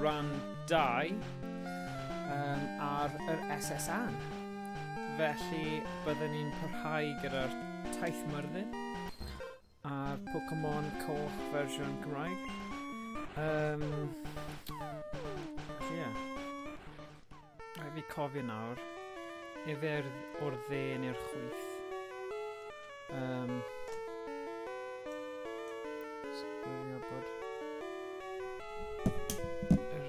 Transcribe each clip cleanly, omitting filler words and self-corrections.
rhan 2 ar yr SS Anne. Felly byddwn ni'n parhau gyda'r taith Myrddin a'r Pokemon coch fersiwn Cymraeg. Felly ie. Rhaid fi cofio nawr. Efe o'r dde neu'r chwith. Sgwirio bod yr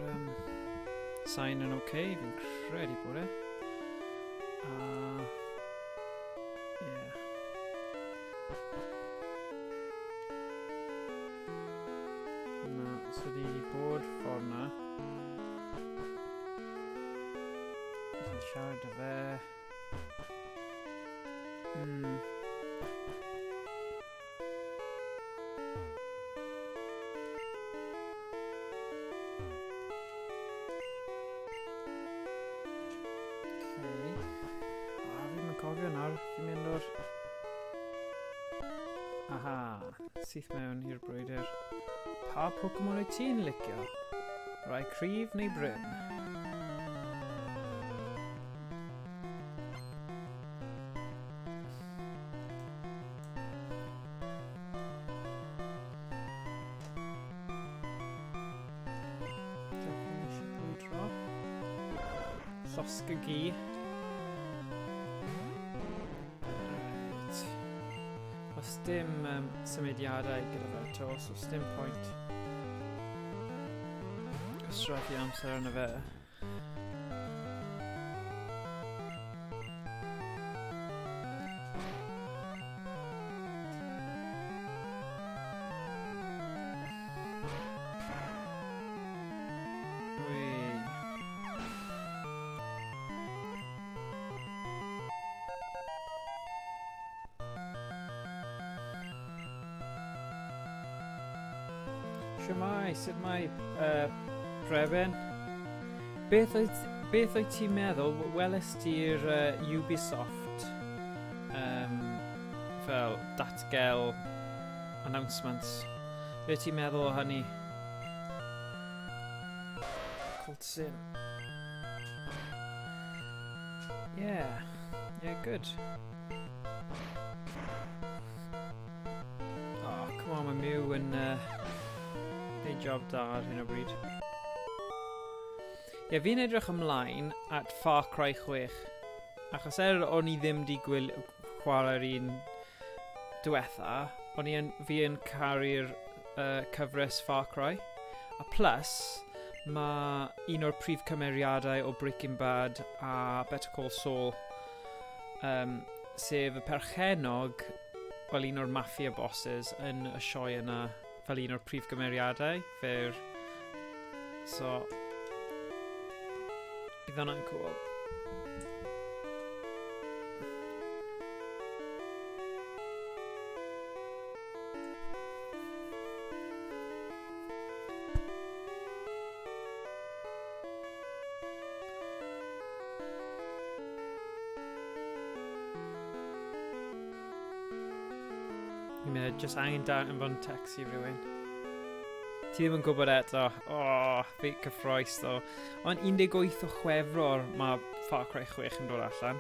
sain yn oce, okay, fi'n credu bod e. A, ie. Na, so ni wedi bod ffordd na. Dwi'n siarad â fe. Okay. A fi'n mynd cofio nawr, fi'n mynd o'r... Aha, syth mewn i'r brwydr. Pa Pokemon wyt ti'n licio? Rai cryf neu brin? Llosg y gi. Right. Os dim symudiadau gyda fe to, so os dim pwynt gwastraffu amser arno fe. Shwmae, sut mae Preben? Beth oedd ti'n meddwl, weles ti'r Ubisoft fel datgel announcements? Beth ti'n meddwl o hynny? Coltsin. Yeah, yeah, good. Oh, come on, mae Mew yn neud job da ar hyn o bryd. Ie, yeah, fi'n edrych ymlaen at Far Cry 6. Achos er o'n i ddim di chwarae'r un diwetha, o'n i yn, fi yn caru'r cyfres Far Cry. A plus, mae un o'r prif cymeriadau o Breaking Bad a Better Call Saul, sef y perchennog, fel un o'r mafia bosses yn y sioe yna, fel un o'r prif gymeriadau, fe'r... So, bydd hwnna'n cool. Ni'n mynd just angen danfon text i rhywun. Ti ddim yn gwybod eto. Oh, fi cyffroes ddo. Ond 18 o Chwefror mae Far Cry 6 yn dod allan.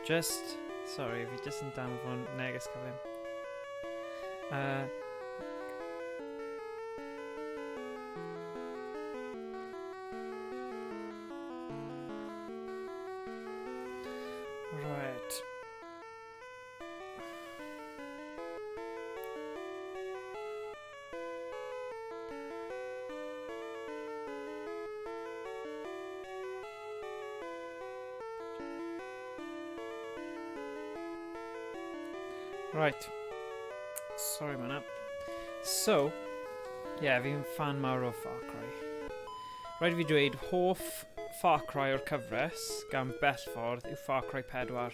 Just, sorry, fi just yn danfon neges cyflym. Right. Right. Sorry man. So, yeah, fi'n fan mawr o Far Cry. Rhaid i fi dweud, hoff Far Cry o'r cyfres gan bell ffordd yw Far Cry 4.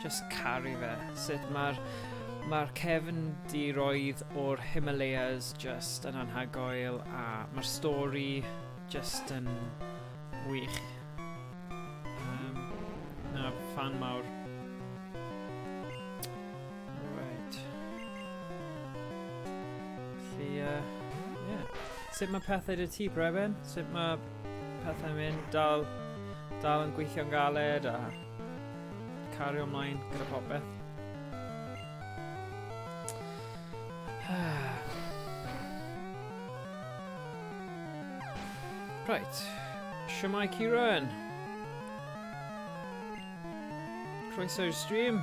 Just caru fe. Sut mae'r cefndiroedd o'r Himalayas just yn anhygoel a mae'r stori just yn wych. Na, fan mawr. Sut mae pethau 'da ti, Breben? Sut mae pethau'n mynd? Dal, dal yn gweithio'n galed a cario ymlaen gyda popeth? Right. Shwmae Kieran? Croeso i'r stream.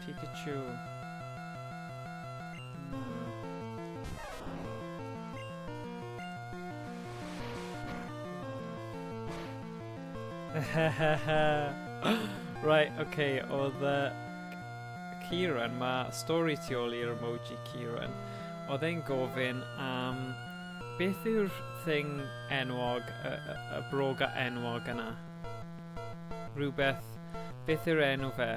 Pikachu. Right, okay, oedd Kieran, mae stori tu ôl i'r emoji Kieran, oedd e'n gofyn am beth yw'r thing enwog, y, y, y broga enwog yna? Rhywbeth, beth yw'r enw fe?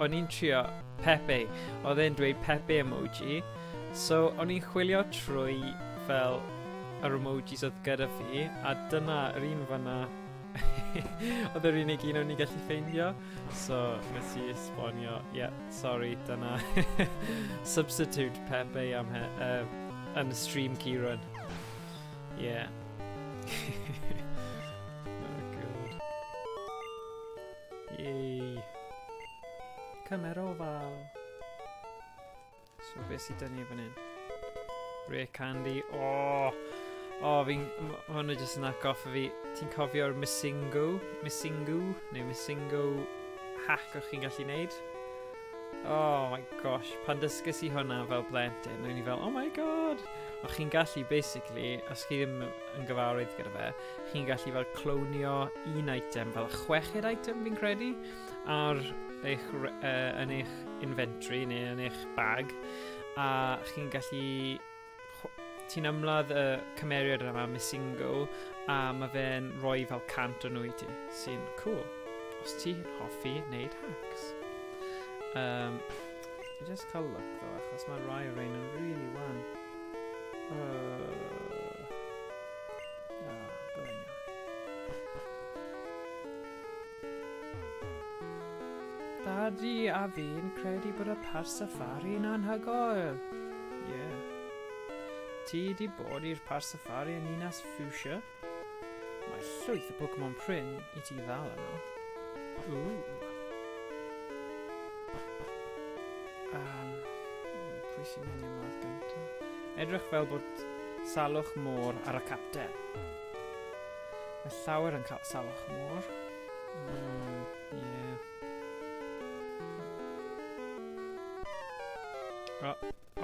O'n i'n trio Pepe, oedd e'n dweud Pepe emoji, so o'n i'n chwilio trwy fel yr emojis oedd gyda fi, a dyna yr un fyna oedd yr unig un o'n i'n gallu ffeindio. So, nes i esbonio, yeah, sorry, dyna substitute Pepe am he, yn stream Kieran. Yeah. Oh, God. Yay. Cymer ofal. So, beth sydd dyn ni fan hyn? Rare Candy. Oh! Oh, fi'n... Hwnnw jyst yn atgoffa fi. Ti'n cofio'r Missingo? Missingo? Neu Missingo hack o'ch chi'n gallu neud? Oh my gosh, pan dysgus i hwnna fel blentyn, o'n i fel, oh my god! O'ch chi'n gallu, basically, os chi ddim yn gyfarwydd gyda fe, chi'n gallu fel clonio un item, fel chweched item fi'n credu, ar eich, yn eich inventory neu yn eich bag, a chi'n gallu ti'n ymladd y cymeriad yma, Missingo, a mae fe'n rhoi fel 100 o nhw i ti, sy'n cool. Os ti'n hoffi wneud hacks. Just cael look though, achos mae rai o rein yn really wan. Ah, brilliant. Dadi a fi'n credu bod y parc safari yn anhygoel. Yeah. Ti di bod i'r parc safari yn Ninas Fuchsia? Mae llwyth o Pokemon prin i ti ddal yno. Ooh. Pwy sy'n mynd i ymladd gyntaf? Edrych fel bod salwch môr ar y capten. Mae llawer yn cael salwch môr. Yeah. Oh,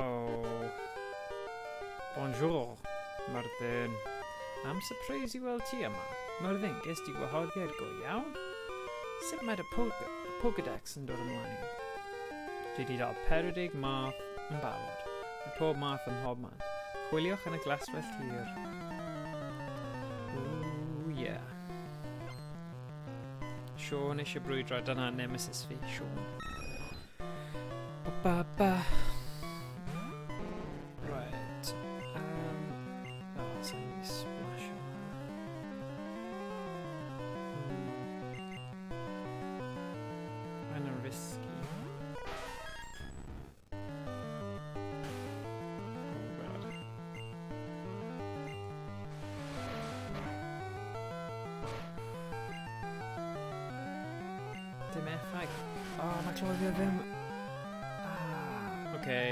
oh. Bonjour, Myrddin. Am surprise i weld ti yma. Myrddin, ges ti gwahoddiad go iawn? Sut mae dy Pokédex yn dod ymlaen? Dwi wedi dal 40 math yn barod. Mae pob math ym mhob man. Chwiliwch yn y glaswellt hir. Ooh, yeah. Sean eisiau brwydro, dyna nemesis fi, Sean. Ba ba ba. Right. Oh, sa'n mynd i splash hwnna. Mae'n risky. Oh god. Dim effaith. Oh, mae cloddio ddim... Ah, okay.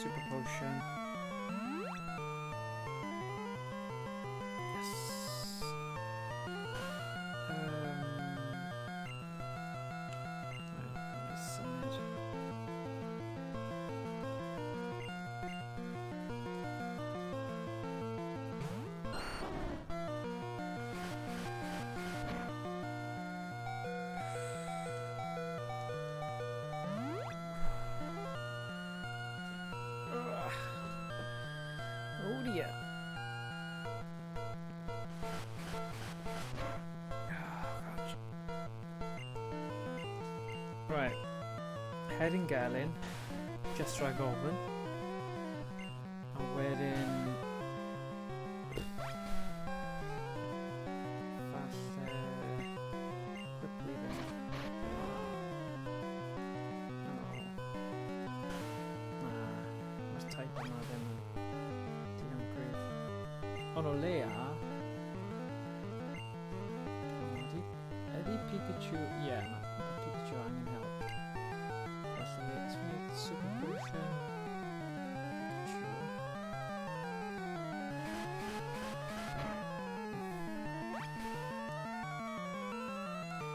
Super potion. Yes. Right, symud. Ugh. Oh dear. Oh, gosh. Right. Hedyn Gelyn, just rhag ofn. A wedyn... Falle... Hwnna ddim yn digon gryf. Ond o leia... O, ydy Pikachu... Ie, yeah, mae Pikachu angen help. Felly, os fi'n gwneud Super Potion... Pikachu...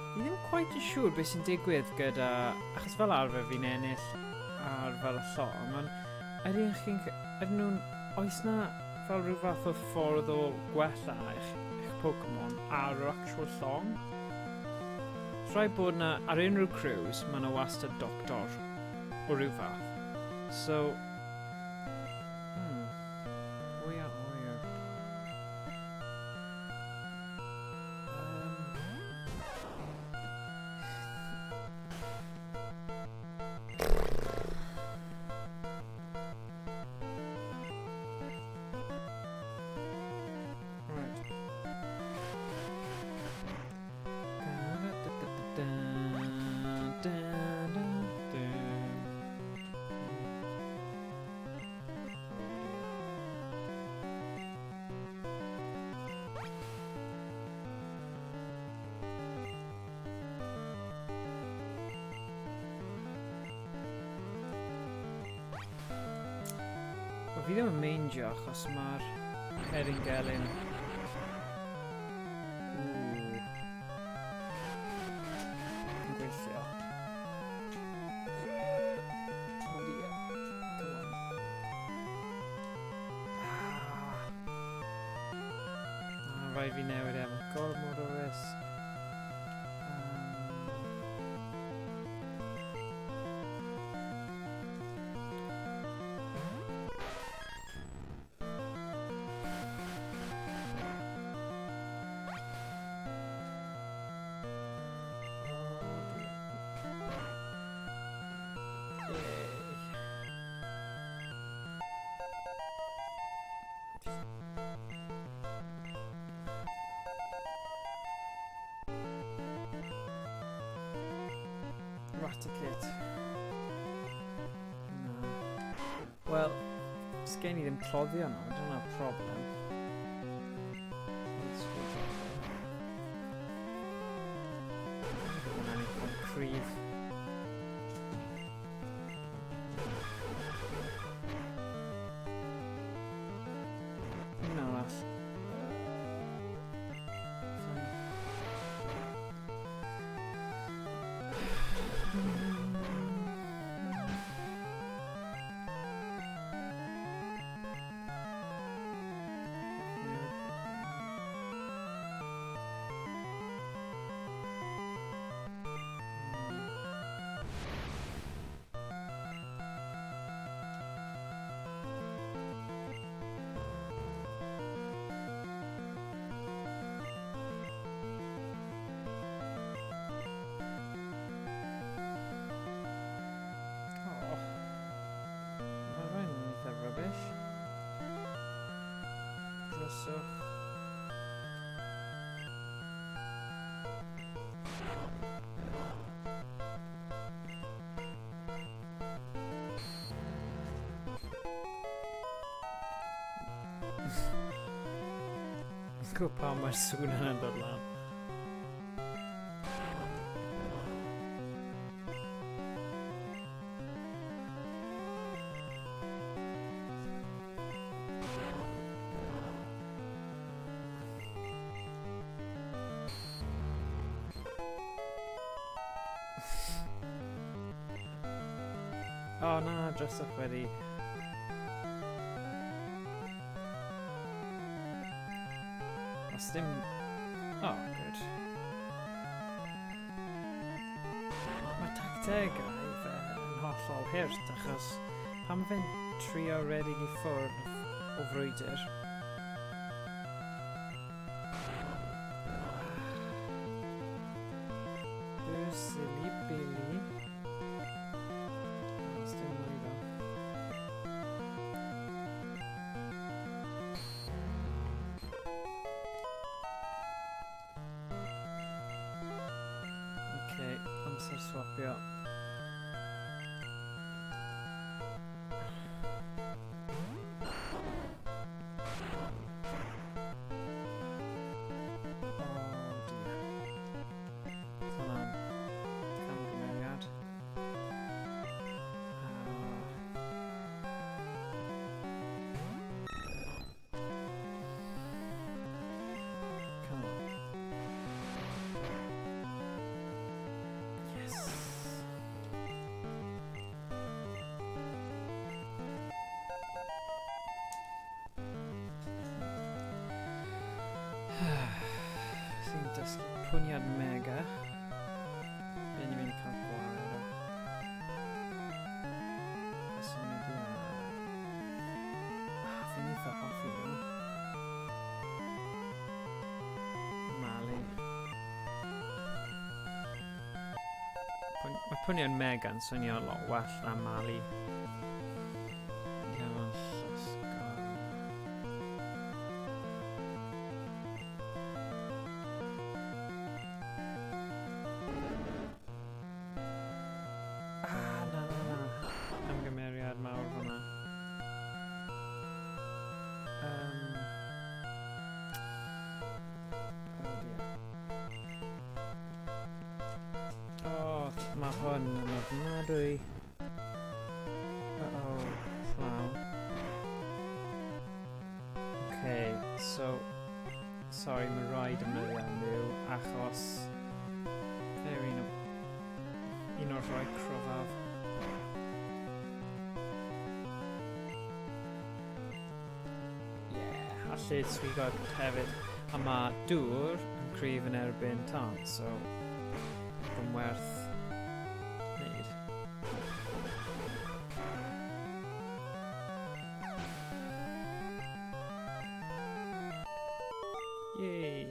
Fi ddim quite yn siŵr beth sy'n digwydd gyda... Achos fel arfer fi'n ennill ar fel y llong, ond ydyn chi'n... Ydyn nhw'n... Oes na fel rhyw fath o ffordd o gwella eich Pokemon ar yr actual llong? Rhaid bod na, ar unrhyw cruise, mae yna wastad doctor o ryw fath. So... Pwy a ŵyr? Right. Da-da-da-da-da-da-da. Oh dear. Wel, fi ddim yn meindio achos mae'r Erin Gelyn. Ooh. Yn gweithio. Oh dear. Come on. Ah. Ah, rhaid fi newid e. Mae gormod o risg. Oh dear. Yay. Raticate. Na. Wel, sgen i ddim cloddio nawr, dyna'r problem. Let's switch off. Hwnna'n eitha cryf. Un arall. Fine. Oh. Mae rhain yn eitha rubbish. Dryswch. Fi'n gwybod pam mae'r sŵn yna'n dod lan. O na, dryswch wedi. Os dim... Oh, good. Mae tactegau fe yn hollol hurt achos pan fe'n trio redeg i ffwrdd o frwydr. Y silly Billy. Os dim lwyddo. Okay, amser swapio. Sy'n dysgu pwyniad mega. Be ni'n mynd i cael gwared o? Symudiad. Ah, fi'n eitha hoffi nhw. Malu. Mae pwyniad mega yn swnio lot well na malu. Iawn, llosgol. Ah, na, na, na. Camgymeriad mawr fyna. Oh dear. Oh, mae hwn yn ofnadwy. Uh-oh, llaw. Okay, so... Sorry, mae rhaid ymwneud nhw, achos... Fe yw un o'r rhai cryfaf. Yeah, a lled swigod hefyd. A mae dŵr yn cryf yn erbyn tân, so... Yn werth wneud. Yay!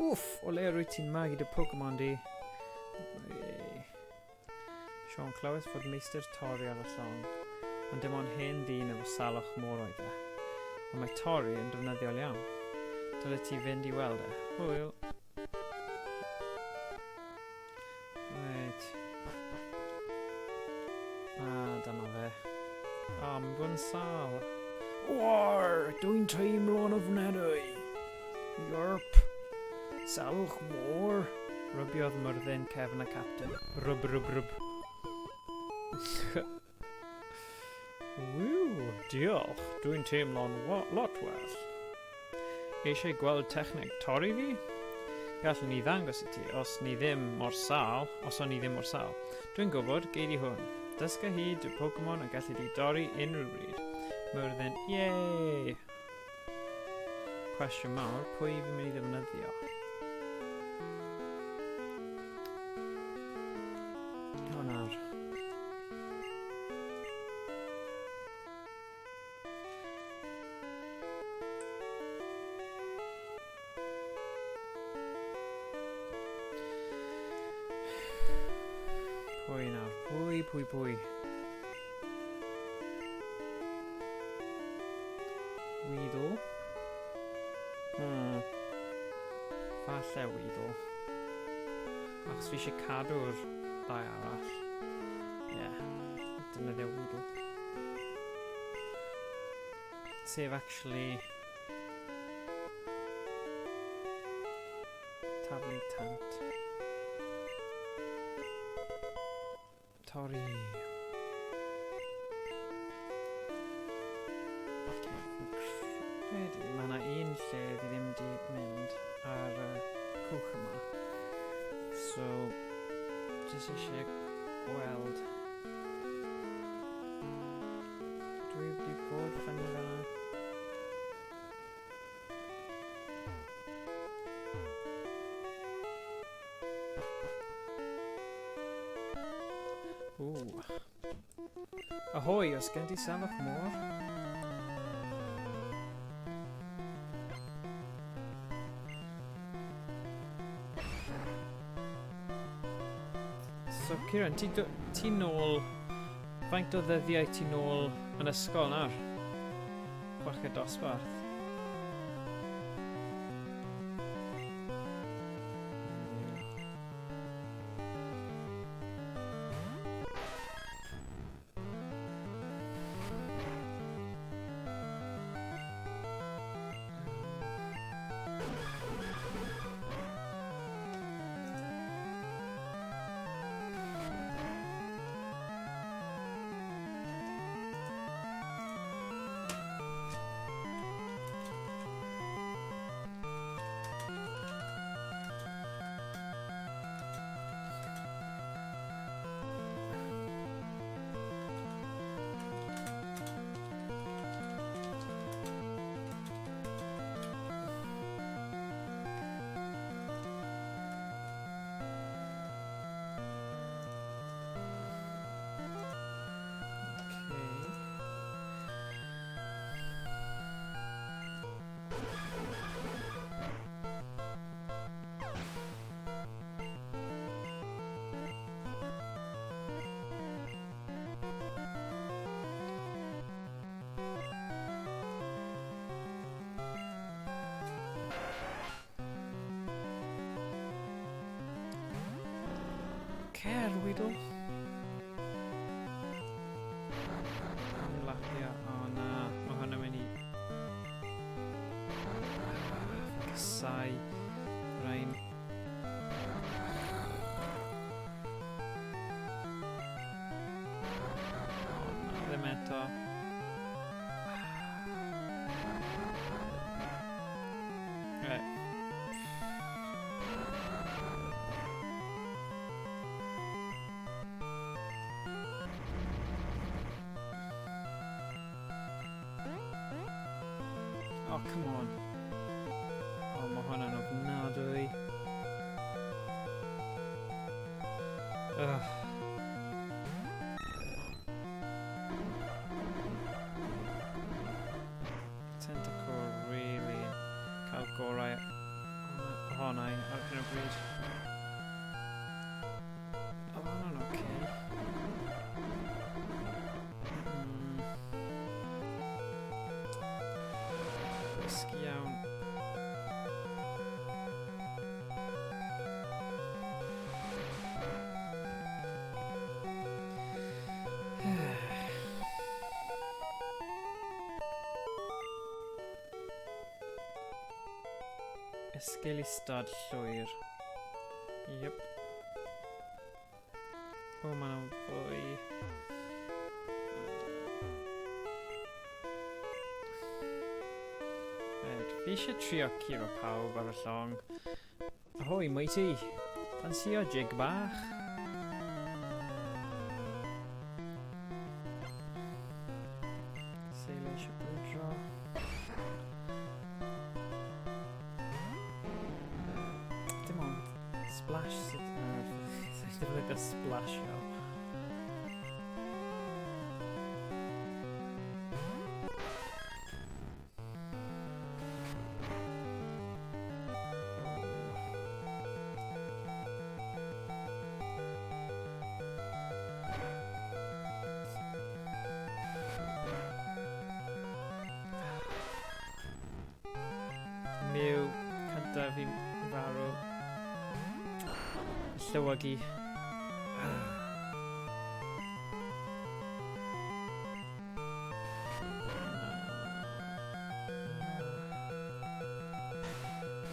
Wff, o le rwyt ti'n magu dy Pokemon di? Yay. Siôn, clywais fod meistr Torri ar y llong, ond dim ond hen ddyn efo salwch môr oedd e. Ond mae Torri yn defnyddiol iawn. Dyle ti fynd i weld e. Hwyl. Reit. Ah, dyma fe. Ah, mae'n bod yn sâl. War! Dwi'n teimlo'n ofnadwy. Yerp. Salwch môr. Rwbiodd Myrddin cefn y captain. Rwb, rwb, rwb. Ww, diolch. Dwi'n teimlo'n lot well. Eisiau gweld techneg torri fi? Gallwn ni ddangos i ti os ni ddim mor sâl, os o'n ni ddim mor sâl. Dwi'n gwybod, gei di hwn. Dysga hi dy Pokemon a gallu di dorri unrhyw bryd. Myrddin, yay! Cwestiwn mawr, pwy fi'n mynd i ddefnyddio? O nawr. Pwy nawr? Pwy, pwy, pwy? Weedle. Falle Weedle. Achos fi eisiau cadw'r ddau arall. Ie. Yeah. Defnyddio Weedle. Sef actually... Taflu tant. Torri. Okay, fi'n credu mae yna un lle fi ddim wedi mynd ar y cwch yma. So, jyst eisiau gweld. Dwi wedi bod fyny fan'na. Ooh. Ahoy, os gen ti salwch môr? So, Kieran, ti, ti nôl... Faint o ddyddiau ti nôl yn ysgol nawr? Chweched dosbarth. Cer, Weedle. Lapio. O na, mae hwn yn mynd i... Fi'n casau. Rhain. O na, ddim eto. Right. Oh, come on. Oh, mae hwnna'n ofnadwy. Ugh. Tentacle really cael gorau ohona i ar hyn o bryd. Oh, ma' hwnna'n okay. Risky iawn. Esgeulustod llwyr. Yep. O, mae yna fwy. Right, fi eisiau trio curo pawb ar y llong. Ahoy, matey. Ffansio jig bach. Seilo eisiau brwydro. Dim ond splash sydd... Sy'n defnyddio splasho. Mew cyntaf i farw. Llywogi.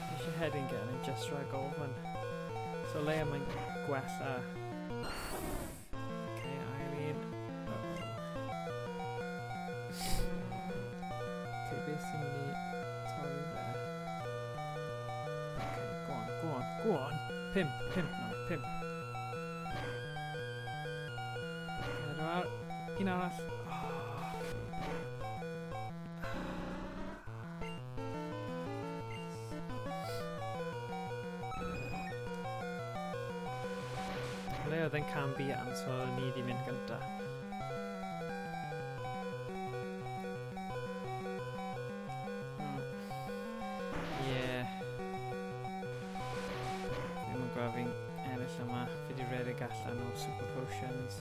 Eisiau hedyn gen i just rhag ofn. So leia mae'n gwella. Okay, ail un. Uh-oh. Okay, beth sy'n mynd i torri fe? Okay, go on, go on, go on. 5, 5 nawr, 5. 4, un arall. Oh. Le oedd e'n cam buan, so ni di mynd gynta. Ie. Ddim yn gweld fi'n ennill yma. Fi di redeg allan o super potions.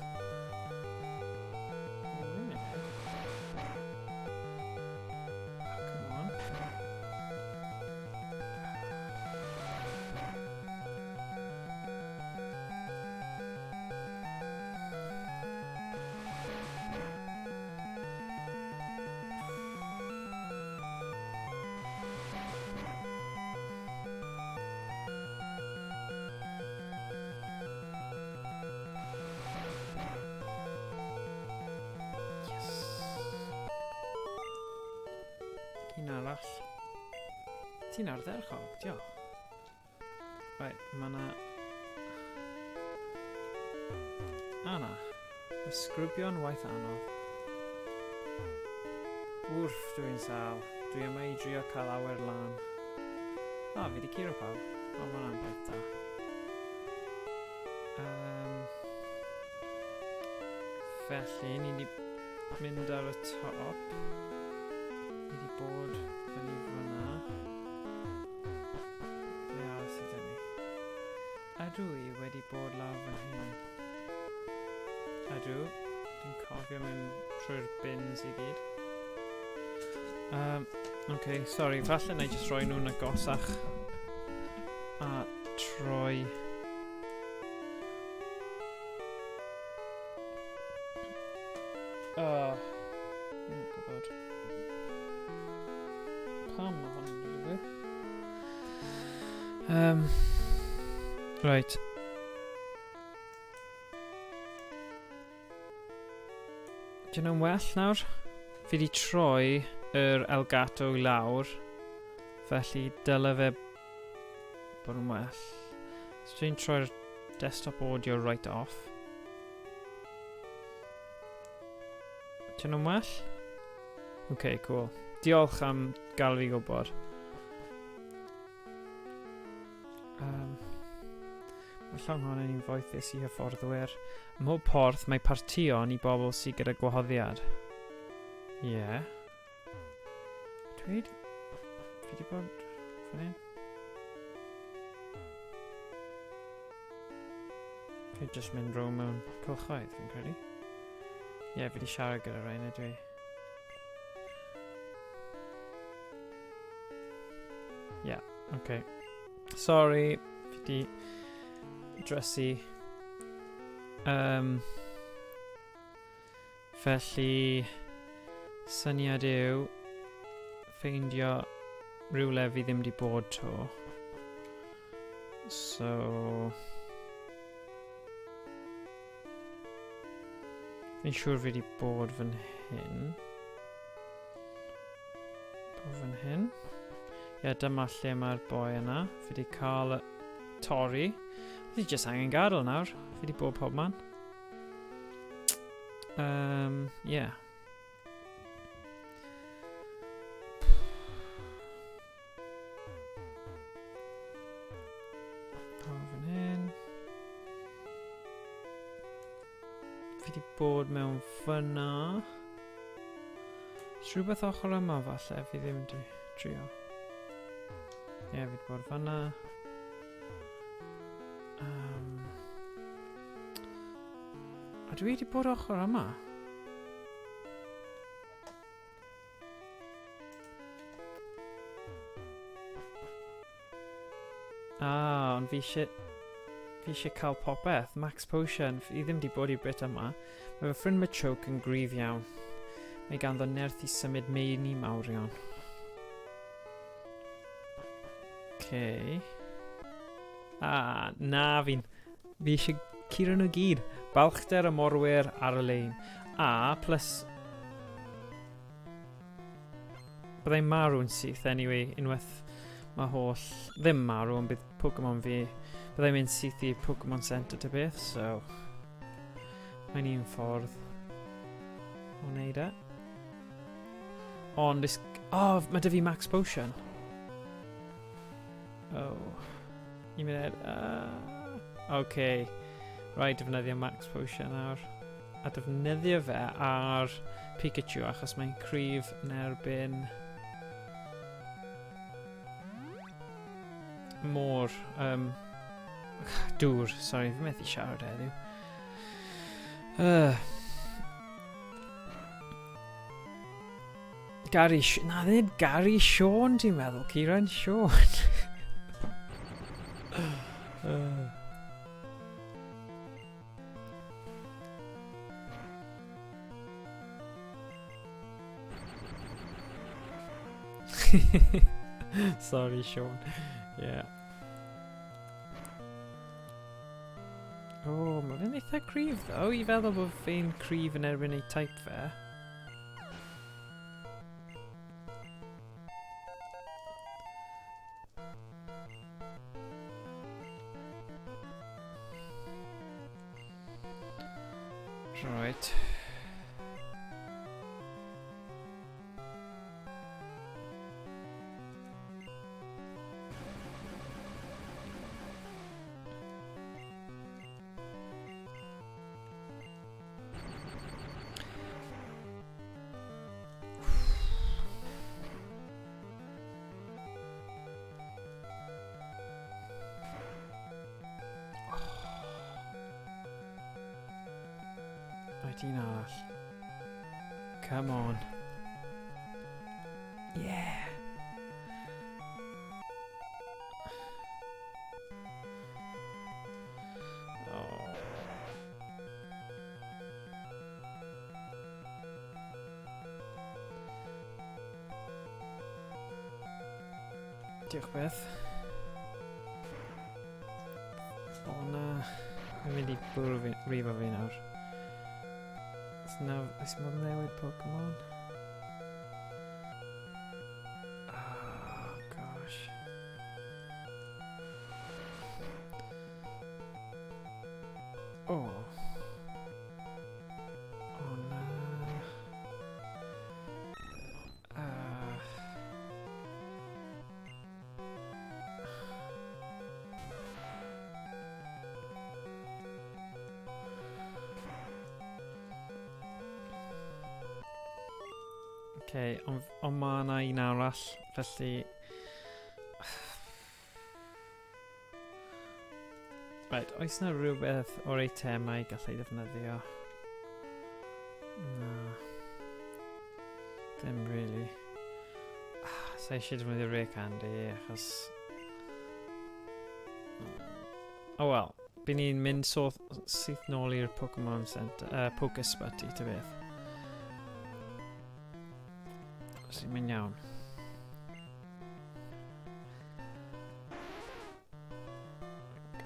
Oh, wait a minute. Oh, come on. Yes. Un arall. Ti'n ardderchog, diolch. Right, mae 'na... A na. Y sgrwbio'n waith anodd. Wrth, dwi'n sâl. Dwi yma i drio cael awyr lan. O, fi di curo pawb. O, ma' hwnna'n peth da. Felly, ni di mynd ar y top. Ni di bod fyny fyna. Ble arall sydd 'da ni? Ydw i wedi bod lawr fan hyn? Ydw. Dwi'n cofio mynd trwy'r bins i gyd. Okay, sorry. Falle na i jyst rhoi nhw'n agosach. A troi... Oh, fi'n gwybod. Pam mae hwn yn digwydd? Right. Dyn nhw'n well nawr? Fi wedi troi yr Elgato i lawr, felly dyle fe bod yn well. So dwi'n troi'r desktop audio right off. Dyn nhw'n well? OK, cool. Diolch am gael fi gwybod. Mae llong hon yn un foethus i hyfforddwyr. Ym mhob porth mae partïon i bobl sydd gyda gwahoddiad. Ie. Yeah. Dwi... Fi wedi bod... Fan hyn? Fi jyst mynd row mewn cylchoedd, fi'n credu. Ie, yeah, fi wedi siarad gyda rhain, ydw i. Ie, yeah, okay. Sorry, fi di drysu. Felly, syniad yw ffeindio rhywle fi ddim di bod to. So... Fi'n siŵr fi di bod fan hyn. Bod fan hyn. Ie, dyma lle mae'r boi yna. Fi di cael y torri. Fi jyst angen gadael nawr. Fi di bod pob man. Yeah. Fan hyn. Fi di bod mewn fyna. Oes rhywbeth ochr yma falle, fi ddim di trio. Ie, yeah, fi di bod fyna. A dwi wedi bod ochr yma. Ah, ond fi eisiau cael popeth. Max Potion. Fi ddim wedi bod i'r bit yma. Mae fy ffrind Machoke yn gryf iawn. Mae ganddo nerth i symud meini mawrion. Okay. Ah, na fi'n... Fi eisiau curo nhw gyd. Balchder y morwyr ar y lein. A, plus... Byddai'n marw'n syth anyway, unwaith mae holl... Ddim marw, ond bydd Pokemon fi... Byddai'n mynd syth i Pokemon Center ta beth, so... Mae'n un ffordd o wneud e. Ond... Oh, mae 'da fi Max Potion. Oh. Un munud. OK. Rhaid defnyddio Max Potion nawr. A defnyddio fe ar Pikachu achos mae'n cryf yn erbyn môr. Dŵr, sorry, fi methu siarad heddiw. Gary... Na, nid Gary Sean, ti'n meddwl, Kieran Sean. Sorry, Sean. Yeah. Oh, mae fe'n eitha cryf, ddo. I feddwl bod fe'n cryf yn erbyn ei type fe. Right. Right, un arall. Come on. Yeah. Oh. Diolch beth. O na. Mae'n mynd i bwrw fi, rifo fi nawr. Oes na, oes modd newid Pokemon? Oh, gosh. Oh. O na. Okay, ond on mae yna un arall, felly... Right, oes na rhywbeth o'r eitemau gallai ddefnyddio? Na. Ddim really. Sa eisiau defnyddio Rare Candy, achos... Oh well, by ni'n mynd so syth nôl i'r Pokemon Center, Pokesbutty, ta beth. Sy'n mynd iawn.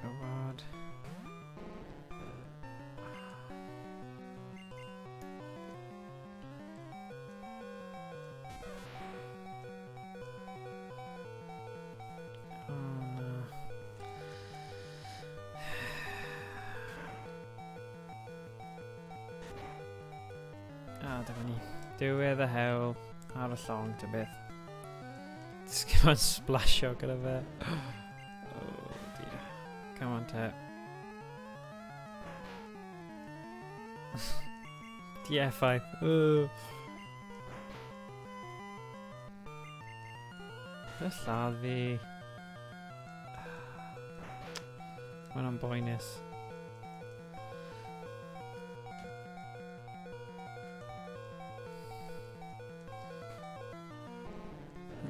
Gofod. Oh na. Ah, dyma ni. Diwedd y hewl ar y llong, ta beth. Just come on splasio gyda fe. Oh dear. Come on te. DFI. Fe lladd fi. Mae'n am boenus.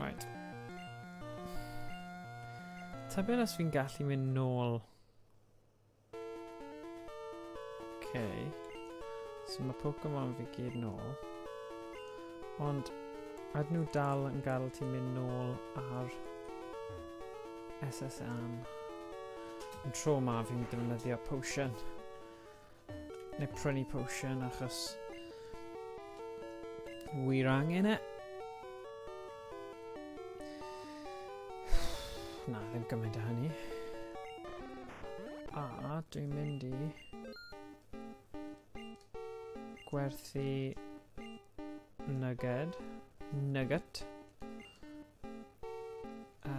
Right. Tybed os fi'n gallu mynd nôl. Okay. So mae Pokemon fi gyd nôl. Ond, ydyn nhw dal yn gadael ti mynd nôl ar SSN? Yn tro ma fi'n defnyddio potion. Neu prynu potion achos wir angen e. Na, ddim gymaint o hynny. A dwi'n mynd i gwerthu nugget. Nugget. A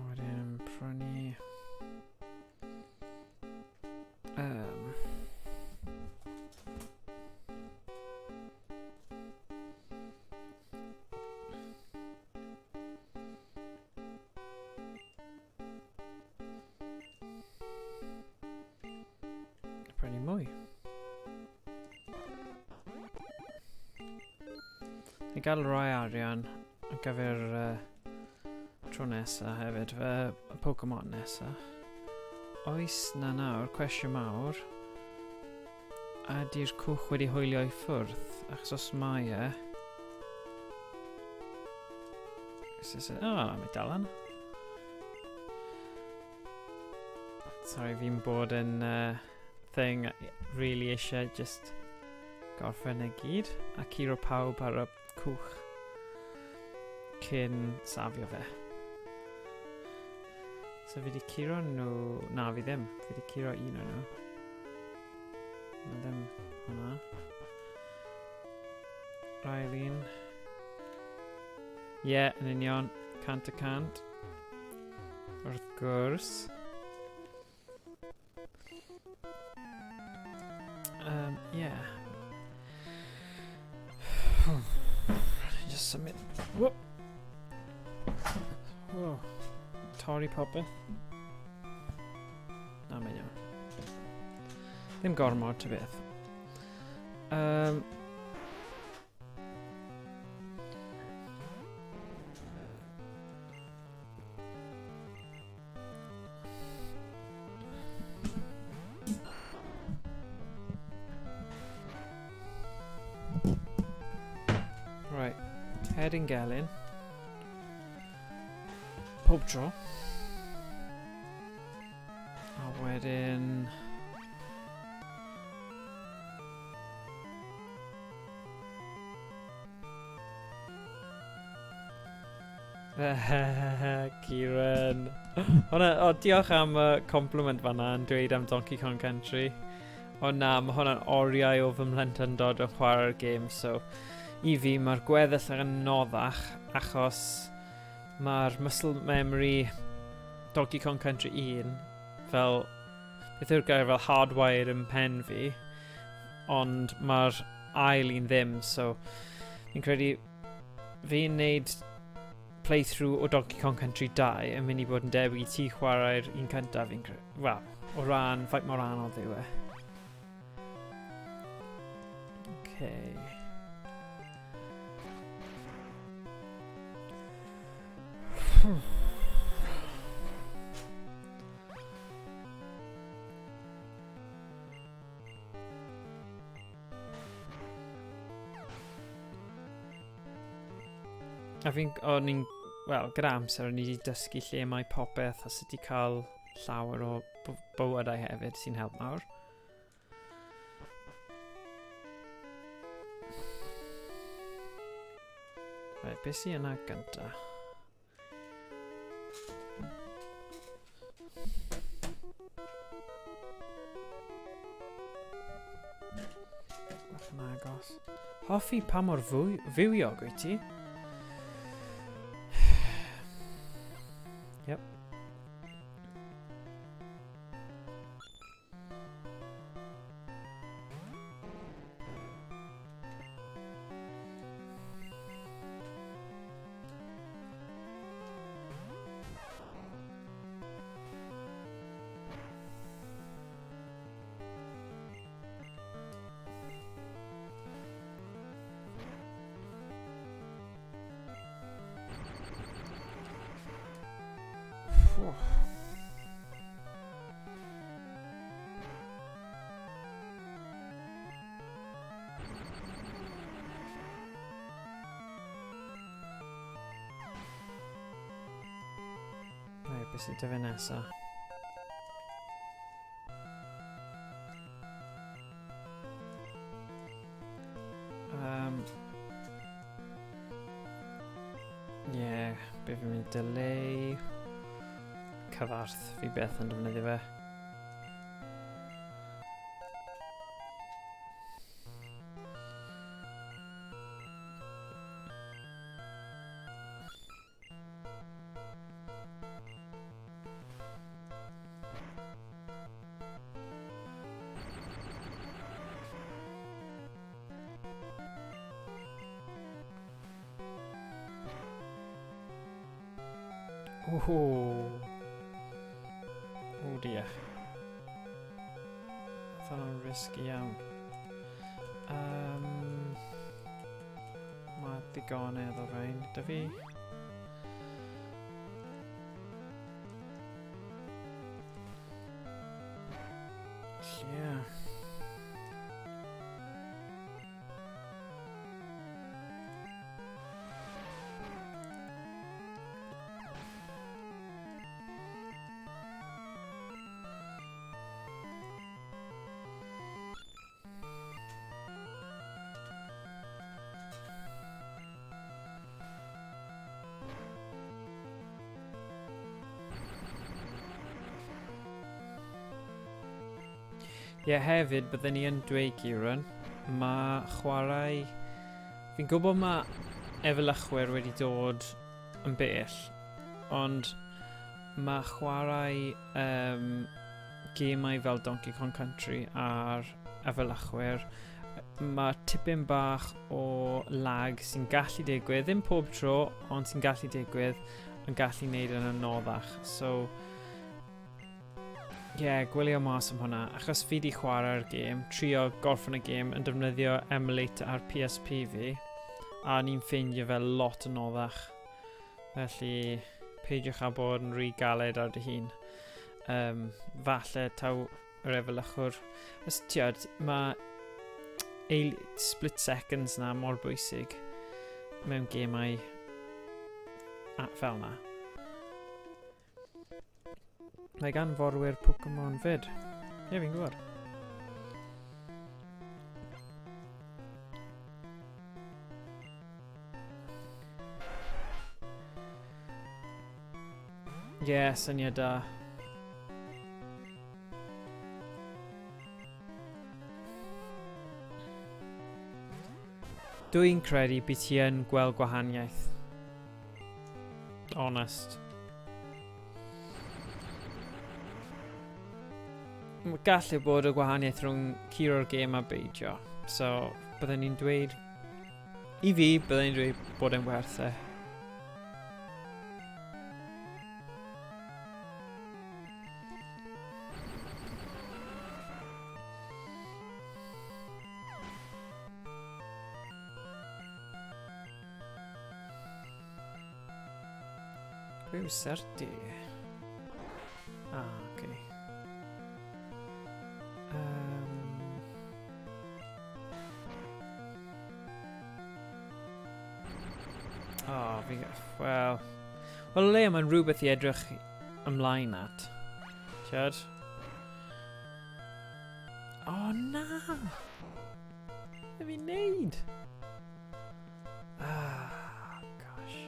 wedyn prynu... Prynu mwy. I gael rhai arian ar gyfer tro nesa hefyd, y Pokemon nesa. Oes na nawr, cwestiwn mawr, ydy'r cwch wedi hwylio i ffwrdd? Achos os mae e... O, oh, mae dal yn. Sorry, fi'n bod yn thing really eisiau just gorffen e gyd a curo pawb ar y cwch cyn safio fe. So fi wedi curo nhw... Na, fi ddim. Fi wedi curo un o'n nhw. Na ddim hwnna. Rylin. Ie, yeah, yn union. 100%. Wrth gwrs. Yeah. Just symud. Whoop. Whoa. Torri popeth. Na, mae'n iawn. Ddim gormod, ta beth. Hedyn gelyn. Pob tro. A wedyn... Kieran. Hwna, o, diolch am y compliment fanna yn dweud am Donkey Kong Country. Ond na, mae hwnna'n oriau o fy mhlentyndod yn chwarae'r gêm, so i fi mae'r gweddill yn anoddach achos mae'r muscle memory Donkey Kong Country 1 fel, beth yw'r gair fel hardwired yn pen fi, ond mae'r ail un ddim, so fi'n credu fi'n neud playthrough o Donkey Kong Country 2 yn mynd i bod yn debyg i ti chwarae'r un cyntaf fi'n credu. Wel, o ran, faint mor anodd yw e. Okay. A fi'n, o'n i'n, wel, gyda amser o'n i wedi dysgu lle mae popeth a sut i cael llawer o bywydau hefyd sy'n help mawr. Right, beth sy'n yna gynta? Bach yn agos. Hoffi pa mor fwy, fywiog wyt ti? Yep. Right, beth sydd 'da fe nesa? Yeah, be fi'n mynd delay. Cyfarth, fi beth yn defnyddio fe. Oh. Oh dear. Oedd hwnna'n risky iawn. Mae digonedd o rhain gyda fi. Yeah. Ie, yeah, hefyd, byddwn ni yn dweud, Kieran, mae chwarae... Fi'n gwybod mae efelychwyr wedi dod yn bell, ond mae chwarae gemau fel Donkey Kong Country a'r efelychwyr, mae tipyn bach o lag sy'n gallu digwydd, ddim pob tro, ond sy'n gallu digwydd, yn gallu neud yn anoddach. So, ie, yeah, gwylio mas am hwnna, achos fi di chwarae'r gêm, trio gorffen y gêm yn defnyddio emulator ar PSP fi, a ni'n ffeindio fe lot yn anoddach. Felly, peidiwch â bod yn rhy galed ar dy hun. Falle taw yr efelychwr. Os tiod, mae split seconds na mor bwysig. mewn gemau a, fel na. Mae gan forwyr Pokemon fyd. Ie, fi'n gwybod. Ie, yeah, syniad da. Dwi'n credu bydd ti yn gweld gwahaniaeth. Honest. Gallu bod y gwahaniaeth rhwng curo'r gêm a beidio. So, bydden ni'n dweud... I fi, bydden ni'n dweud bod e'n werth e. Pwy yw Serdi? Ah, oce. Okay. Oh, fi... Wel... Wel, o leia mae'n rhywbeth i edrych ymlaen at. Tiad? O, oh, na! Be fi'n neud? Ah, gosh.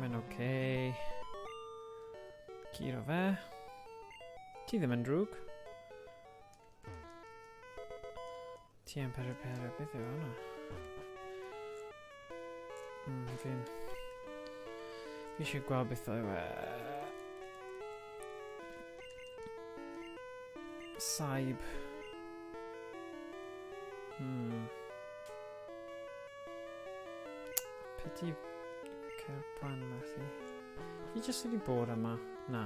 Mae'n oce. Okay. Curo fe. Ti ddim yn drwg. Ti yn pere pere, beth yw hwnna? Fi'n... Fi eisiau gweld beth yw e. Saib. Pity Cerpan methu. Fi jyst wedi bod yma. Na.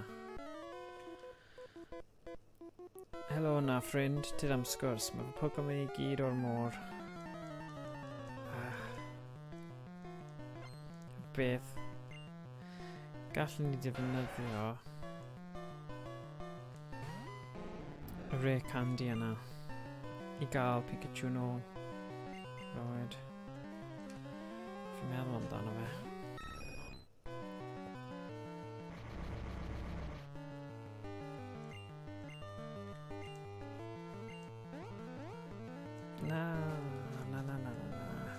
Helo na, ffrind. Tyd am sgwrs. Mae fy Pokemon i gyd o'r môr. Ah. Beth. Gallwn ni defnyddio y rare candy yna i gael Pikachu nôl. Roed. Fi'n meddwl amdano fe. Na, na, na, na, na, na.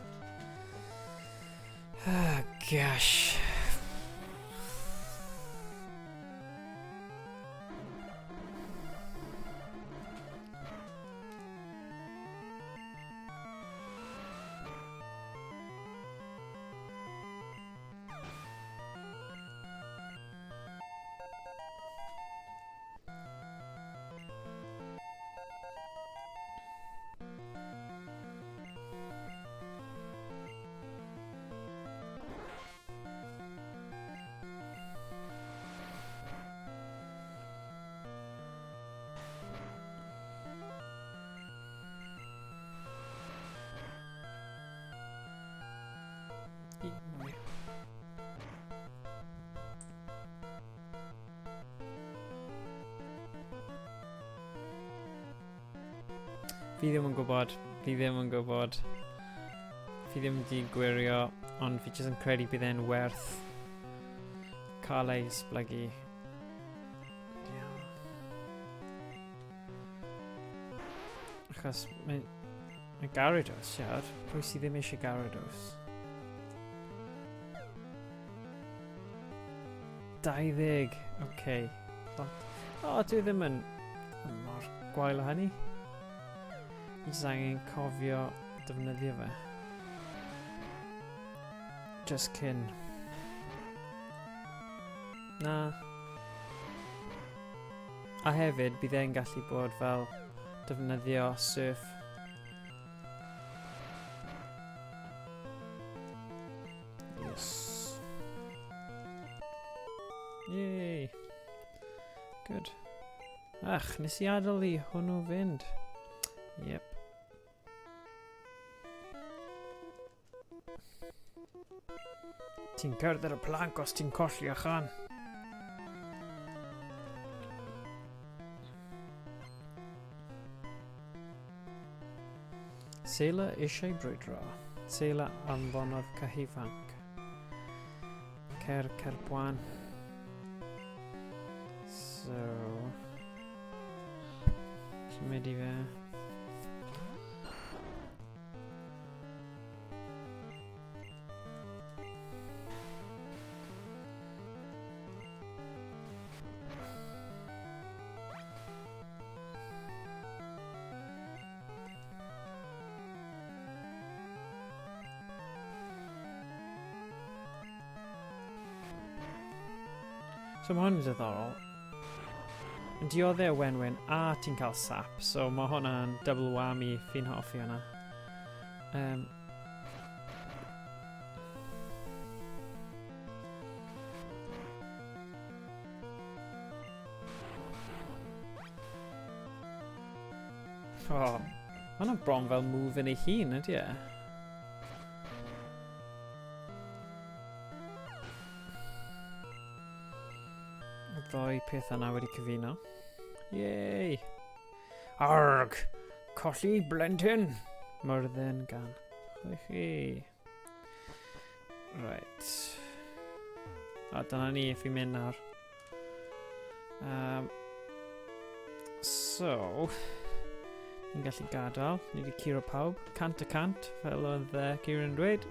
Ah, gosh. Fi ddim yn gwybod. Fi ddim yn gwybod. Fi ddim wedi gwirio, ond fi jyst yn credu bydd e'n werth cael ei esblygu. Yeah. Achos mae, mae Gyarados, siarad. Pwy sydd ddim eisiau Gyarados? 20, oce. Okay. Lot. O, oh, dwi ddim yn mor gwael o hynny. Fi jyst angen cofio defnyddio fe. Just cyn. Na. A hefyd, bydd e'n gallu bod fel defnyddio surf. Yes. Yay. Good. Ach, nes i adael i hwnnw fynd. Yep. Ti'n cerdded y plank os ti'n colli a chan. Seila eisiau brwydro. Seila anfonodd cyhifanc. Cer Cerpwan. So... Symud i fe. So mae hwn yn diddorol. Yn dioddau o wenwyn a ti'n cael sap, so mae hwnna'n double whammy, fi'n hoffi hwnna. Um, Oh, mae hwnna'n bron fel move yn ei hun, ydy e? Y ddoi peth yna wedi cyfuno. Yay! Arg! Colli blentyn! Myrddin gan chwi. Right. A dyna ni, fi'n mynd nawr. Um, so, ni'n gallu gadael. Ni wedi curo pawb. 100%, fel oedd Kieran yn dweud.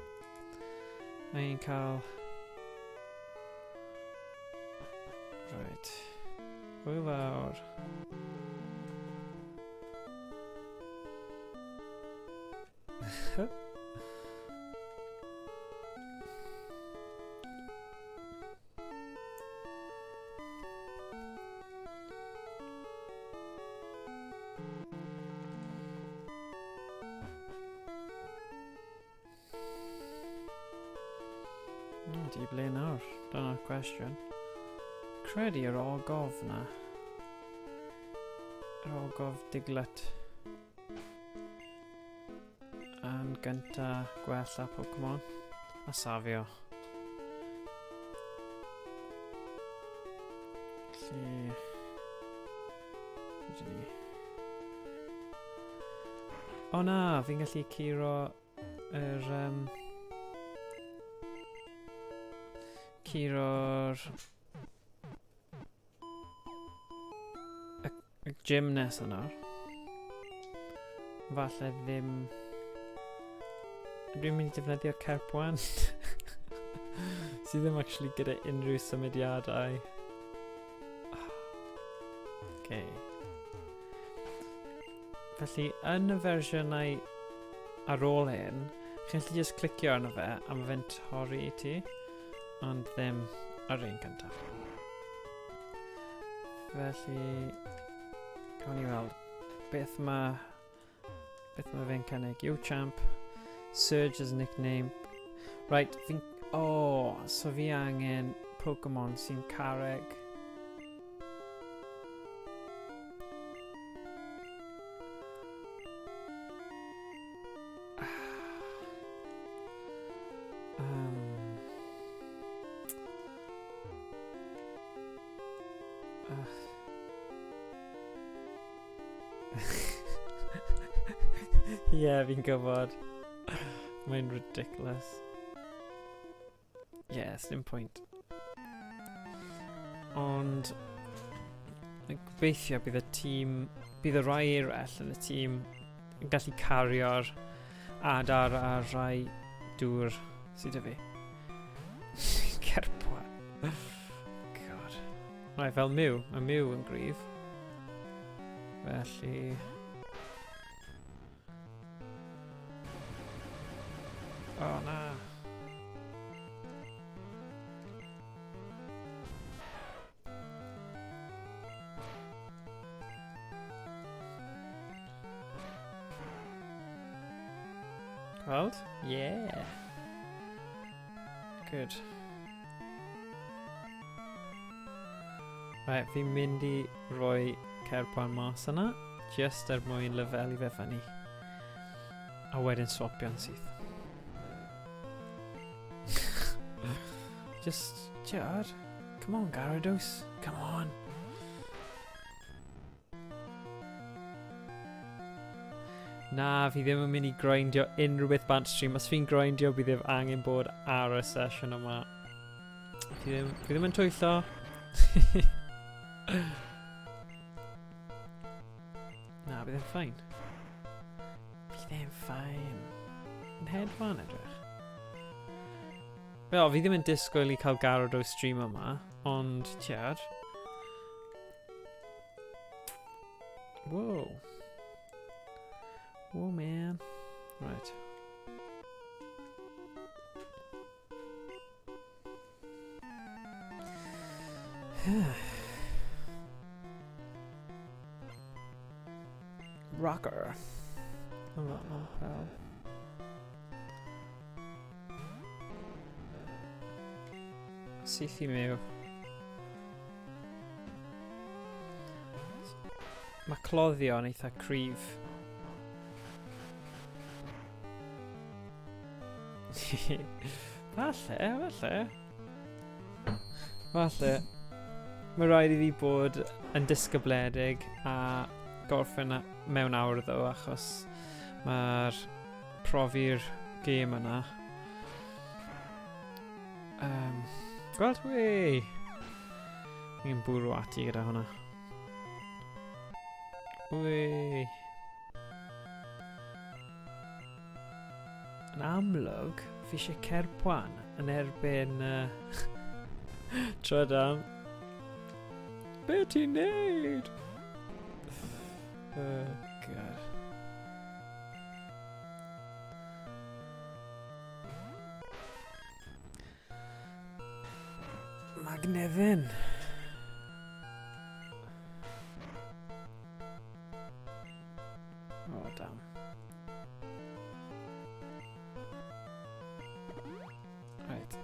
A ni'n cael... Right. Hwyl fawr. O, di ble nawr? Dyna'r cwestiwn. Credu yr ogof na. Yr ogof Diglett. Yn gynta gwella Pokemon. A safio. Felly... Be ni? O na, fi'n gallu curo yr... Um, curo'r... Y, y gym nesaf nawr. Falle ddim... Dwi'n mynd i defnyddio Cerpwan. Sydd ddim actually gyda unrhyw symudiadau. Okay. Felly, yn y fersiynau ar ôl hyn, chi'n gallu just clicio arno fe a mae fe'n torri i ti, ond ddim ar un cyntaf. Felly, cawn ni weld beth mae beth mae fe'n cynnig. Yo champ, Surge as nickname. Right, fi'n... Oh, so fi angen Pokemon sy'n carreg. Ie, yeah, fi'n gwybod. Mae'n ridiculous. Ie, yeah, dim pwynt. Ond, gobeithio bydd y tîm, bydd y rai eraill yn y tîm yn gallu cario'r adar a rai dŵr sydd 'da fi. Cerpwa. God. Right, fel Mew. Mae Mew yn gryf. Felly... O, oh, na. Gweld? Yeah. Good. Right, fi'n mynd i roi Cerpwan mas yna, just er mwyn lefelu fe fyny. A wedyn swapio'n syth. Just, tiad, come on Gyarados, come on. Na, fi ddim yn mynd i grindio unrhyw beth bant stream. Os fi'n grindio, bydd ddim angen bod ar y sesiwn yma. Fi ddim, fi ddim yn twyllo. Na, bydd e'n ffain. Bydd e'n ffain. Yn hedfan edrych. Wel, fi ddim yn disgwyl i cael Gyarados stream yma, ond tiad. Whoa. Whoa, man. Right. Rocker. I'm pal. Syth i mew. Mae cloddio yn eitha cryf. Falle, falle. Falle. Mae rhaid i fi bod yn disgybledig a gorffen mewn awr ddo, achos mae'r profi'r gêm yna. Gweld, wei! Ni'n bwrw ati gyda hwnna. Wei! Yn amlwg, fi eisiau Cerpwan yn erbyn trydan. Be ti'n neud? Oh, God. Magnefin. Oh, damn. Right.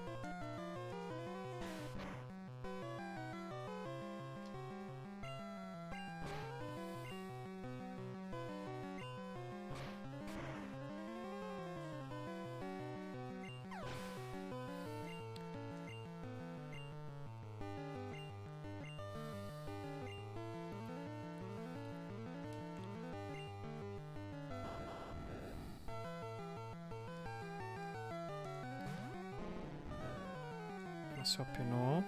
Mae swapio nôl.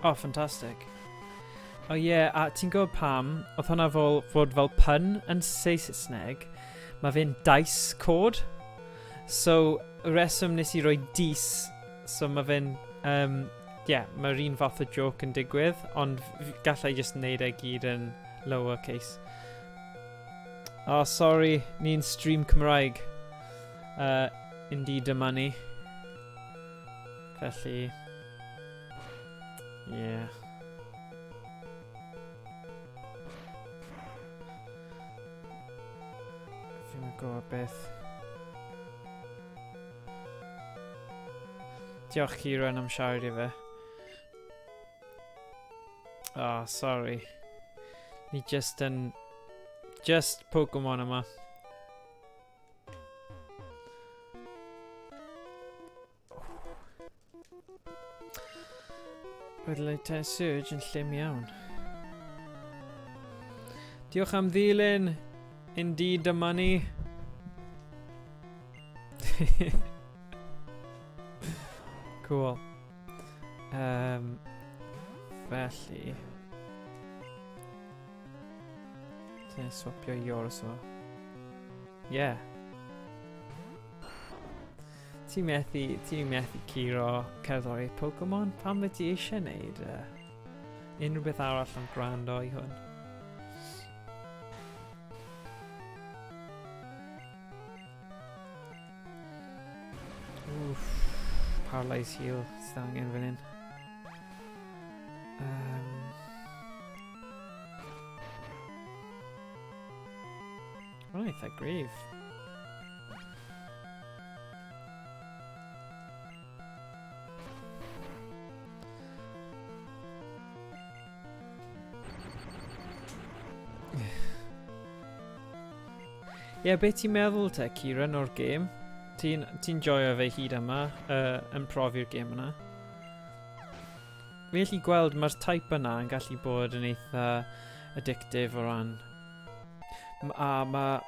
Oh, fantastic. Oh yeah, a ti'n gwybod pam, oedd hwnna fel, fod fel pun yn Saesneg, mae fe'n dice code. So, y reswm nes i roi dis, so mae fe'n, yeah, mae'r un fath o joke yn digwydd, ond gallai just neud e gyd yn lowercase. Oh, sorry, ni'n stream Cymraeg. Indeed dyma ni. Felly, yeah. Fi'n gwybod beth. Diolch Kieran am siarad i fe. Oh, sorry. Ni just yn... Just Pokemon yma. Roedd Light Surge yn llym iawn. Diolch am ddilyn. Indeed, dyma ni. Cool. Felly... Ti'n swapio Yorasaur. Yeah. Ti'n methu curo cerddoriaeth Pokemon? Pam wyt ti eisiau wneud unrhyw beth arall am gwrando i hwn? Oof, Paralyze Heal sydd angen fan hyn. Mae'n eitha gryf. Ie, yeah, beth ti'n meddwl te, Kieran, o'r gêm? Ti'n ti joio fe hyd yma, yn profi'r gêm yna? Fi gallu gweld mae'r type yna yn gallu bod yn eitha addictive o ran... A mae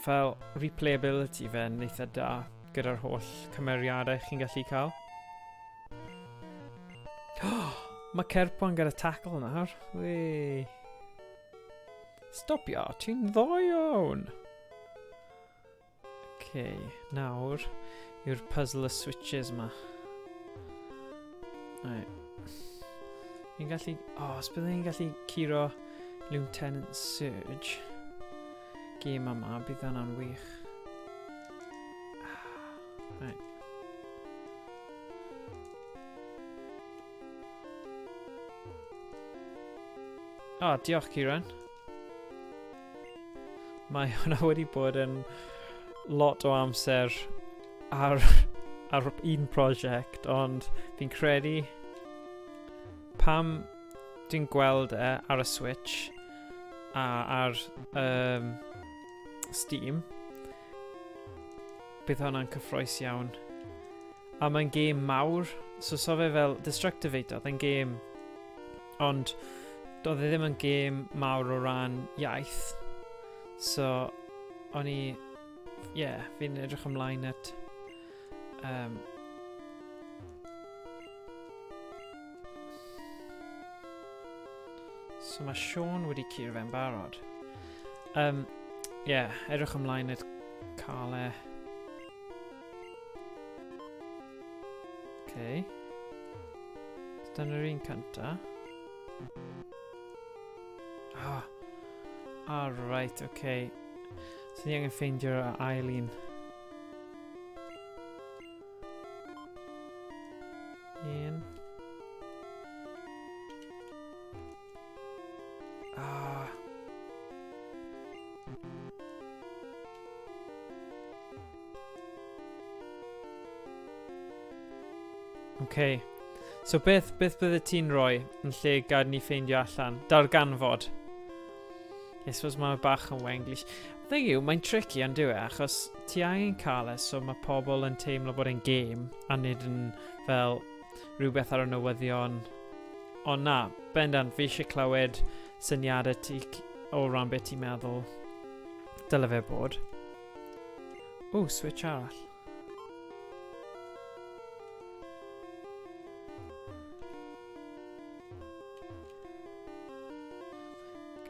fel replayability fe'n eitha da gyda'r holl cymeriadau chi'n gallu cael. Mae Cerpon gyda tackle nawr. Wee. Stopio, ti'n ddo iawn. Okay, nawr yw'r puzzle y switches yma. Right. Fi'n gallu... Oh, os byddwn ni'n gallu curo Lieutenant Surge gêm yma, bydd hwnna'n wych. Right. Oh, diolch Kieran. Mae hwnna wedi bod yn lot o amser ar, ar un prosiect, ond fi'n credu pam dwi'n gweld e ar y Switch a ar Steam, bydd hwnna'n cyffroes iawn. A mae'n gêm mawr, so so fe fel Destructivator, oedd e'n gêm, ond doedd e ddim yn gêm mawr o ran iaith. So, o'n i, ie, yeah, fi'n edrych ymlaen at so mae Sean wedi curo fe'n barod. Yeah, edrych ymlaen at cael e. Okay. Dyna'r un cynta. Ah. Ah, right, okay. So ni angen ffeindio'r ail un. Un. Ah. Okay. So beth bydde ti'n rhoi yn lle gad ni ffeindio allan? Darganfod. I suppose mae bach yn Wenglish. Thing yw, mae'n tricky yn dyw e, achos ti angen cael e so mae pobl yn teimlo bod e'n gêm a nid yn fel rhywbeth ar y newyddion. Ond na, bendant, fi eisiau clywed syniadau ti o ran beth ti'n meddwl dyle fe bod. O, switch arall.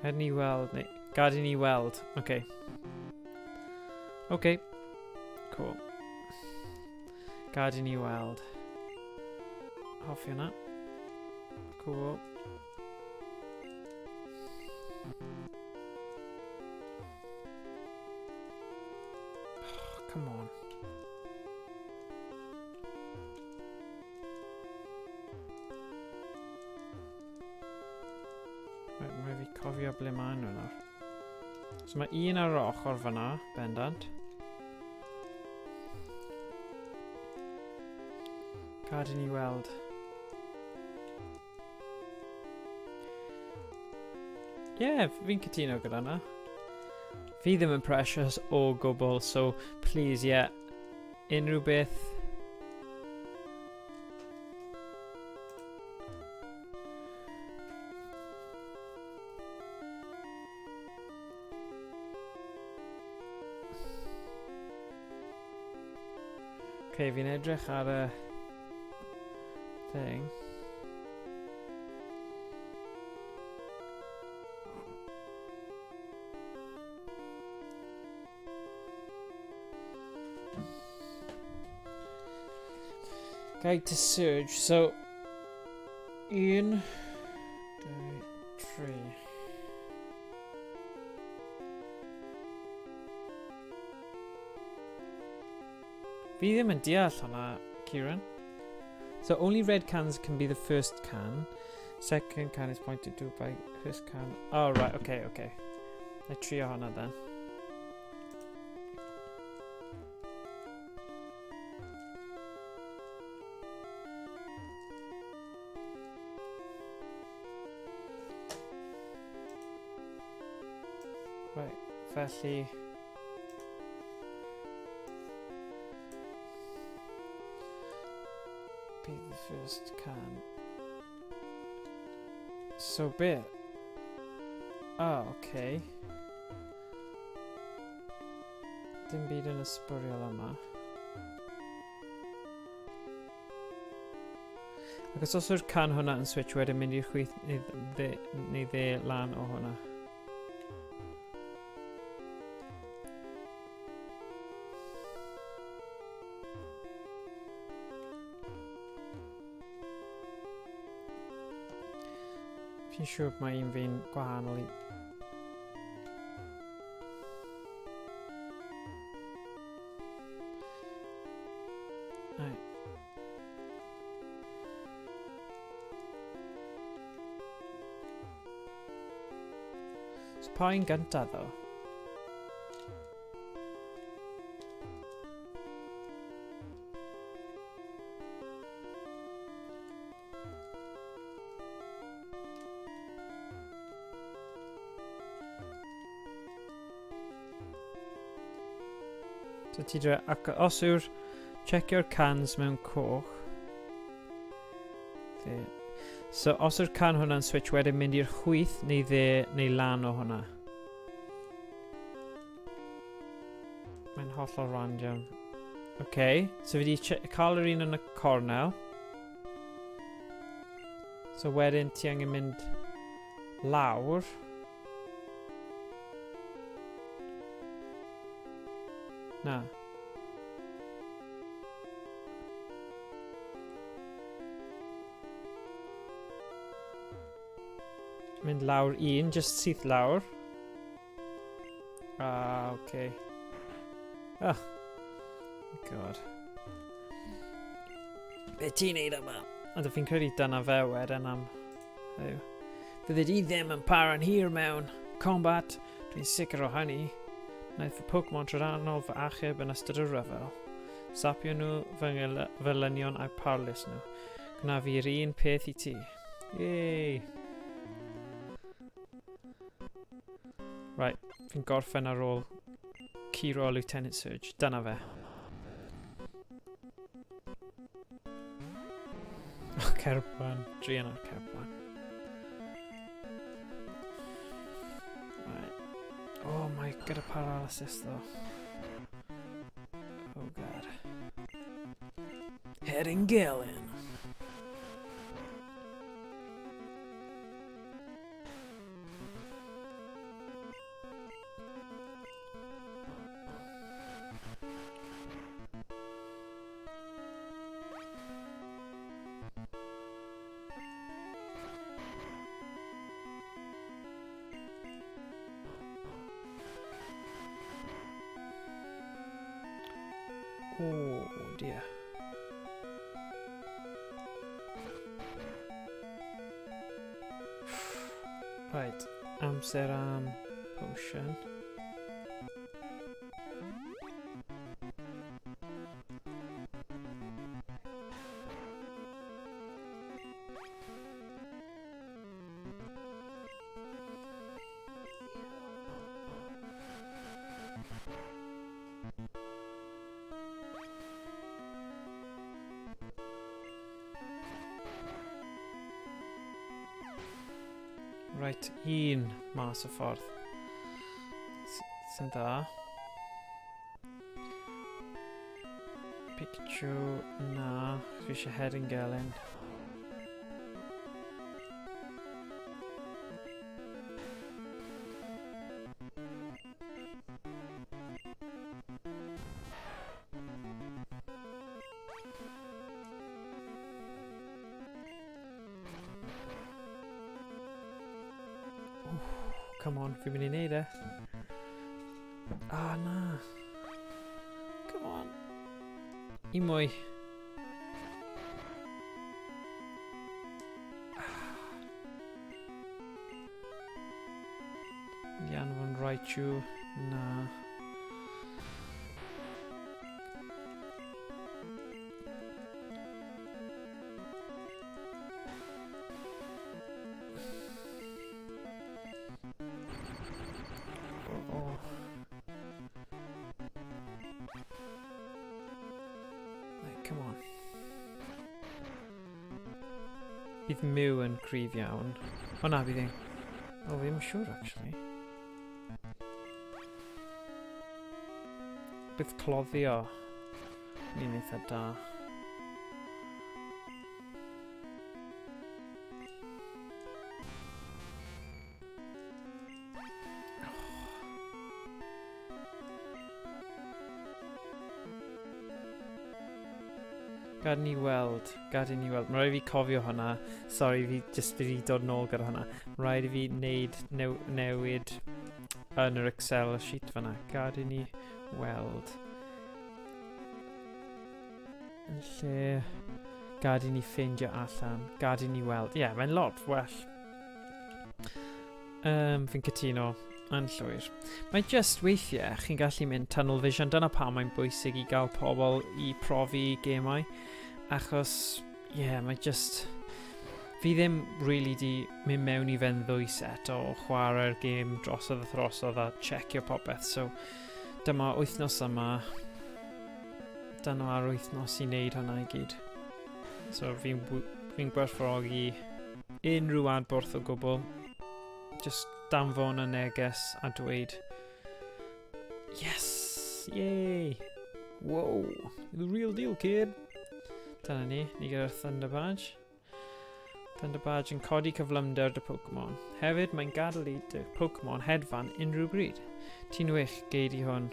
Gad ni weld, neu gad i ni weld. Okay. Okay. Cool. Gad i ni weld. Hoffi hwnna. Cool. Oh, come on. Right, mae fi cofio ble maen nhw nawr. So mae un ar yr ochr fyna, bendant. Gad i ni weld. Ie, yeah, fi'n cytuno gyda hwnna. Fi ddim yn precious o gwbl, so please, yeah, unrhyw beth. Okay, fi'n edrych ar y thing. Guide to Surge, so 1, 2, 3. Fi ddim yn deall hwnna, Kieran. So only red cans can be the first can. Second can is pointed to by first can. Oh, right, okay, okay. Na trio hwnna then. Right, felly... First can. So be? Ah, oh, okay. Dim byd yn ysbwriel yma. Ac os yw'r can hwnna yn switch wedyn mynd i'r chwith neu dde, neu dde lan o hwnna. Fi'n siŵr mae un fi'n gwahanol i... Right. So pa un gyntaf ddo? So ti dre, ac os yw'r checio'r cans mewn coch. Dde. So os yw'r can hwnna'n switch wedyn mynd i'r chwith neu dde neu lan o hwnna. Mae'n hollol random. OK, so fi wedi cael yr un yn y cornel. So wedyn ti angen mynd lawr. Na. Mynd lawr un, just syth lawr. Ah, okay. Oh. God. Be ti'n neud yma? Ond fi'n credu dyna fe wedyn am... Heddiw. Fydde di ddim yn para'n hir mewn combat. Dwi'n sicr o hynny. Wnaeth fy Pokemon trydanol fy achub yn ystod y rhyfel. Sapio nhw fy ngelynion a'u parlys nhw. Gwna fi'r un peth i ti. Yay! Right, fi'n gorffen ar ôl curo Lieutenant Surge. Dyna fe. Oh, Cerban. Druan ar Cerban. Right. Oh my, gyda paralysis though. Oh god. Heading Galen. Oh dear. Right, amser am potion. Right, un mas y ffordd. Sy'n dda. Pikachu, na. Fi eisiau Heading Gelyn. Come on, fi'n mynd i neud e. Ah, na. Come on. Un mwy. Mynd i anfon Raichu. Na. Oh. Right, come on. Bydd Mew yn cryf iawn. O na, bydd e'n... O, fi ddim yn siŵr, actually. Bydd cloddio ni'n eitha da. Gad ni weld, gad i ni weld. Mae rhaid i fi cofio hwnna. Sorry, fi jyst wedi dod nôl gyda hwnna. Mae rhaid i fi wneud new newid yn yr Excel sheet fyna. Gad i ni weld. Yn lle gad i ni ffeindio allan. Gad i ni weld. Ie, yeah, mae'n lot well. Fi'n cytuno yn llwyr. Mae just weithiau chi'n gallu mynd tunnel vision. Dyna pam mae'n bwysig i gael pobl i profi gemau. Achos, ie, yeah, mae just... Fi ddim really di mynd mewn i fe'n ddwys eto o chwarae'r gêm drosodd a throsodd a checio popeth. So, dyma wythnos yma. Dyma'r wythnos i wneud hwnna i gyd. So, fi'n fi gwerthfawrogi unrhyw adborth o gwbl. Just danfon y neges a dweud Yes! Yay! Whoa! The real deal, kid! Dyna ni, ni gyda'r Thunder Badge. Thunder Badge yn codi cyflymder dy Pokemon. Hefyd, mae'n gadael i dy Pokemon hedfan unrhyw bryd. Ti'n wych, gei di hwn.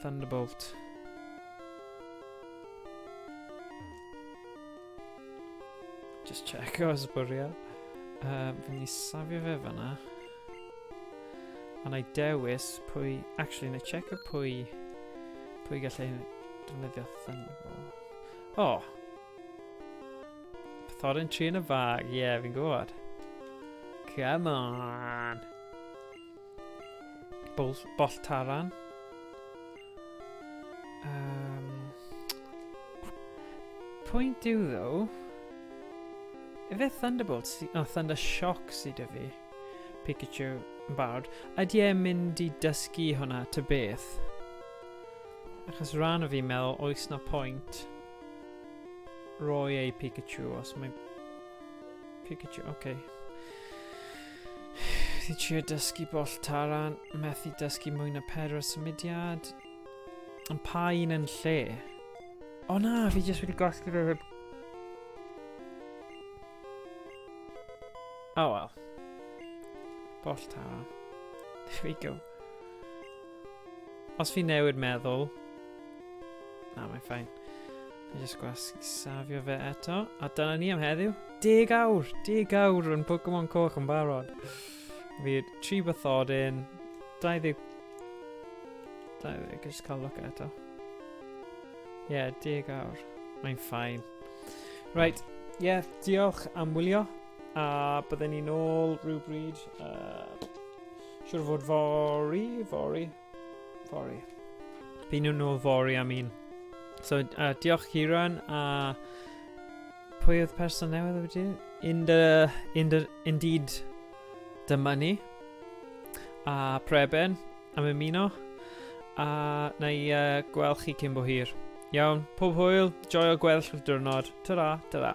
Thunderbolt. Just check os bwriad. Fi'n mynd i safio fe fyna. A na i dewis pwy... Actually, na i check pwy... Pwy gallai defnyddio Thunderbolt. Oh! Pathodyn 3 yn y bag. Ie, yeah, fi'n gwybod. Come on! Bol Boltaran. Pwynt yw, ddo, efe Thunderbolt, sy, oh, Thunder Shock sydd 'da fi, Pikachu yn barod, ydy e'n mynd i dysgu hwnna ty beth? Achos rhan o fi'n meddwl, oes na pwynt roi ei Pikachu os mae Pikachu, oce. Okay. Fi trio dysgu Boltaran, methu dysgu mwy na pedwar symudiad. Ond pa un yn lle? O na, fi jyst wedi gwasgu fe heb... Oh well. Boltaran. There we go. Os fi newid meddwl... Na, mae'n fine. Fi jyst gwasgu safio fe eto. A dyna ni am heddiw. 10 awr! 10 awr yn Pokemon Coch yn barod. Fi 3 bathodyn, 20... 20, just cael look eto. Ie, yeah, 10 awr. Mae'n fine. Right, ie, yeah, diolch am wylio. A bydden ni nôl rhywbryd. Siwr fod fory, fory, fory. Fi nhw'n nôl fory am un. So, diolch Kieran, a pwy oedd person newydd wedi? Indeed, dyma ni. A Preben am ymuno. A na i gweld chi cyn bo hir. Iawn, pob hwyl, joio gweddill o'r diwrnod. Ta-ra, ta-ra.